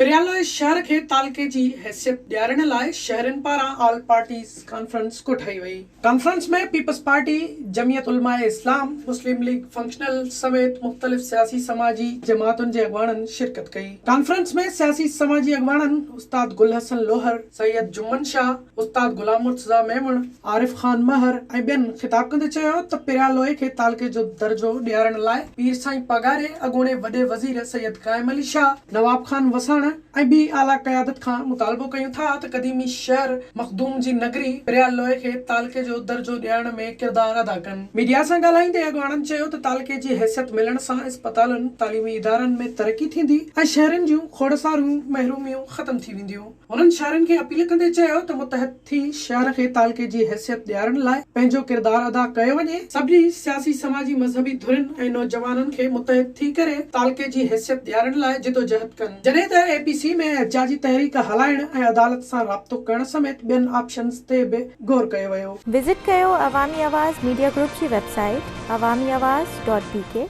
پريالوء شهر کي تعلقي جي حيثيت ڏيارڻ لاء شهرين پاران آل پارٽيز ڪانفرنس ڪوٺائي وئي. Conference ۾ peoples party, Jamiat Ulema Islam, Muslim league functional سميت مختلف سياسي سماجي جماعتن جي اڳواڻن شرڪت ڪئي. ڪانفرنس ۾ سياسي سماجي اڳواڻن استاد گل حسن لوهر، سيد جمن شاهه، استاد غلام مرتضيٰ ميمڻ، عارف خان مهر ۽ ٻين خطاب ڪندي چيو ته پريالوء کي تعلقي جو درجو ڏيارڻ لاء پير سائين پاڳاري، اڳوڻي وڏي وزير سيد قائم علي شاهه، نواب خان وساڻ ۽ ٻي اعليٰ قيادت کان مطالبو ڪيون ٿا ته قديمي شهر مخدوم جي نگري پريالوء کي تعلقي جو درجو ڏيارڻ ۾ ڪردار ادا ڪن. ميڊيا سان ڳالهائيندي اڳواڻن چيو ته تعلقي جي حيثيت ملڻ سان اسپتالن، تعليمي ادارن ۾ ترقي ٿيندي ۽ شهرين جون کوڙ ساريون محروميون ختم ٿي وينديون. هنن شهرين کي اپيل ڪندي چيو ته متحد ٿي شهر کي تعلقي جي حيثيت ڏيارڻ لاء پنهنجو ڪردار ادا ڪيو وڃي، سڀني سياسي سماجي مذهبي ڌرين ۽ نوجوانن کي متحد ٿي ڪري تعلقي جي حيثيت ڏيارڻ لاء جدوجهد ڪن، جڏهن ته اي پي سي ۾ احتجاجي تحريڪ هلائڻ ۽ عدالت سان رابطو ڪرڻ سميت ٻين آپشنز تي به غور ڪيو ويو. وزٽ ڪيو عوامي آواز ميڊيا گروپ جي website Awami Awaz dot B K.